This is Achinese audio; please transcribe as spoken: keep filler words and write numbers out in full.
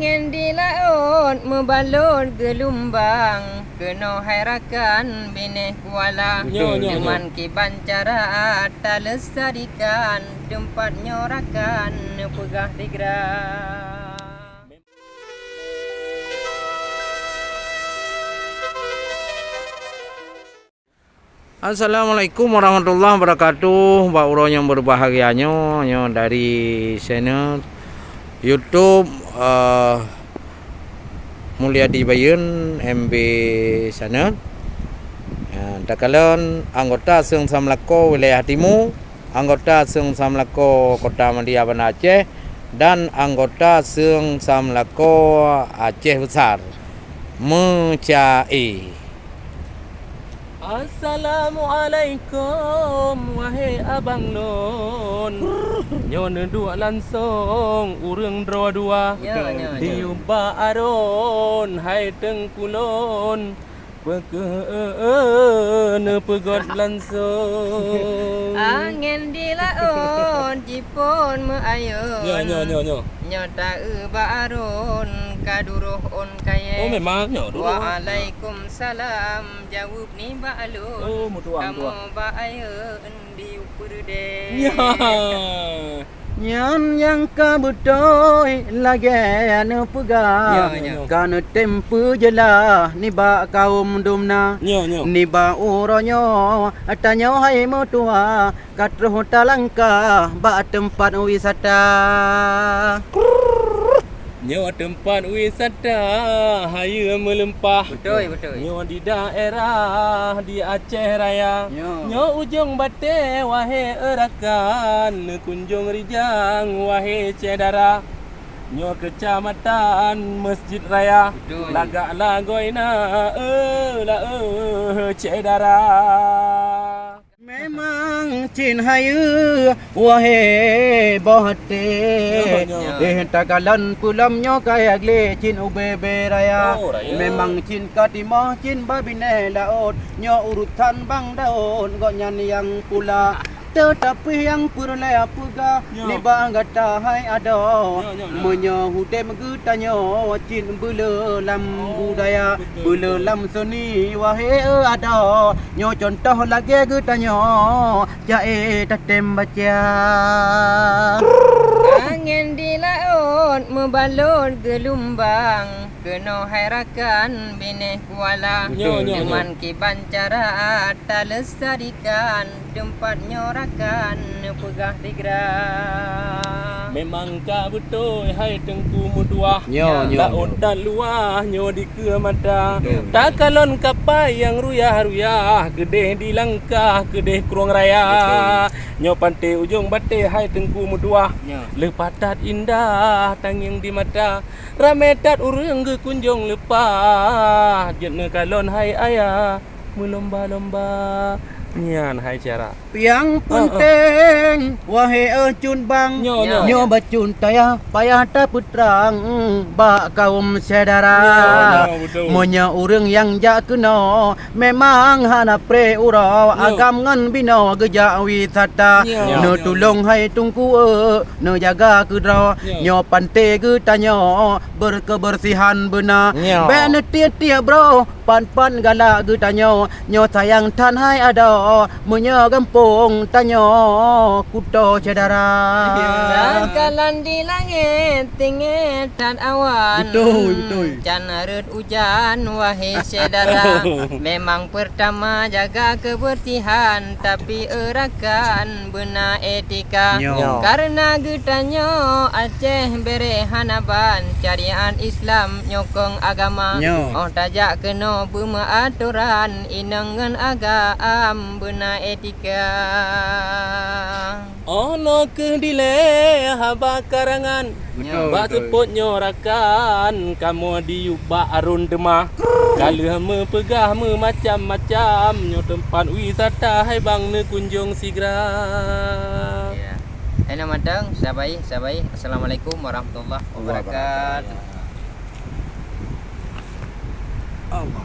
Angén di laôt meubalot geulumbang, keunoe hai rakan binéh kuala. Nyoe, nyoe, nyoe. Nyoman kiban cara talestarikan teumpat nyoe rakan neupeugah sigra. Assalamualaikum warahmatullahi wabarakatuh. Bak uroe nyang berbahagia nyoe, nyoe dari channel YouTube, eh, Mulyadi Bayeuen M B Channel. Ya, takalon anggota Seung Samlako Wilayah Timu, anggota Seung Samlako Kota Madia Banda Aceh, dan anggota Seung Samlako Aceh Besar. Meuca-e. Assalamualaikum, wahé abang lôn. Nyoe neuduek langsong ureuëng droe dua. Ya, ya, ya. Di ubak aron hai teungku lôn. Peu kheueh neupeugot langsong. Angén di laôt jiphon meuayôn. Nyoe, nyoe, nyoe, nyoe. Nyoe ta-eu bak aron ka duroh ôn kayée. Oh, memang nyoe duroh. Waalaikumsalam, jaweueb nibak lôn. Oh, meutuah, meutuah. Kamoe bak ayeuen di u peureudée. Nyan. Nyan nyang ka beutôi lagée neupeugah, nyoe, nyoe, ka neutem peujeulaih nibak kawöm dum na. Nyoe, nyoe. Nibak uroe nyoe, tanyoe hai meutuah, ka troh talangkah bak teumpat wisata. Nyoe teumpat wisata hayeue meulimpah. Beutôi, beutôi. Nyoe di daerah di Aceh Raya. Nyoe. Nyoe Ujong Batée, wahé rakan, neukunjong rijang, wahé syedara. Nyoe keucamatan Masjid Raya. Beutôi. Lagak lagoe na, eh, laôt syedara. Memang cit hayeue, wahé boh até. Nyoe, nyoe. Eh, takalon peulom nyoe kaya glé cit ubé-bé raya. Oh, raya. Memang cit ka timoh cit babinéh laôt. Nyoe urusan Bang Daud, gobnyan nyang pula. Teutapi nyang peureulée peugah, nyoe, nibak gata hai adoe. Nyoe, nyoe, nyoe. Meunyoe udeb geutanyoe cit beuleu lam, oh, budaya, beutôi, beutôi, beuleu lam seuni, wahé adoe. Nyoe cuntoh lagée geutanyoe, ca-e tatem baca. Angén di laôt meubalot geulumbang, keunoe hai rakan binéh kuala. Nyoe, nyoe, nyoe. Nyoman kiban cara talestarikan teumpat nyoe rakan neupeugah sigra. Memang ka beutôi hai Teungku meutuah. Nyoe, nyoe, laôt nyoe. That luwah nyoe dikeue mata. Beutôi. Takalon kapai nyang ruyah-ruyah, keudeh di Langkah, keudeh Krueng Raya. Beutôi. Nyoe Panté Ujong Batée hai Teungku meutuah. Nyoe. Leupah that indah tangieng di mata. Ramé that ureuëng geukunjong leupah, jeuet neukalon hai ayah meulomba-lomba. Nyan hai cara. Nyang, ah, ah, peunteng, wahé, eh, cut bang. Nyoe, nyoe. Nyoe bacut tayah, payah tapeutrang, mm, bak kawöm syedara. Nyoe, nyoe, beutôi. Meunyoe ureuëng nyang jak keunoe, memang hana preh uroe, nyoe, agam ngon binoe geujak wisata. Nyoe. Neutulông hai Teungku, eh, neujaga keudroe. Nyoe. Nyoe panté geutanyoe, beukeubeursihan beuna. Nyoe. Bék neutiek-tiek broh, pat-pat galak geutanyoe, nyoe sayang that hai adoe, meunyoe gampông tanyoe kuto syedara. Nyoe. Takalon di langét tinggai that awan. Beutôi, beutôi. Can rhöt ujan, wahé syedara. Memang peurtama jaga keubeursihan, tapi eurakan beuna etika. Nyoe. Kareuna geutanyoe Aceh béré hana ban, syariat Islam nyokong agama. Nyoe. Óh tajak keunoe beumeuratoran, inong ngon agam beuna etika. Óh noe kheueh dilée haba karangan. Beutôi, beutôi. Bak seupôt nyoe rakan, kamoe diyueb bak aron teuma. Ka lheueh meupeugah meumacam-macam, nyoe teumpat wisata hai bang neukunjong sigra. Ya. Hai na mantong, sabai, sabai. Assalamualaikum warahmatullahi wabarakatuh. Allah.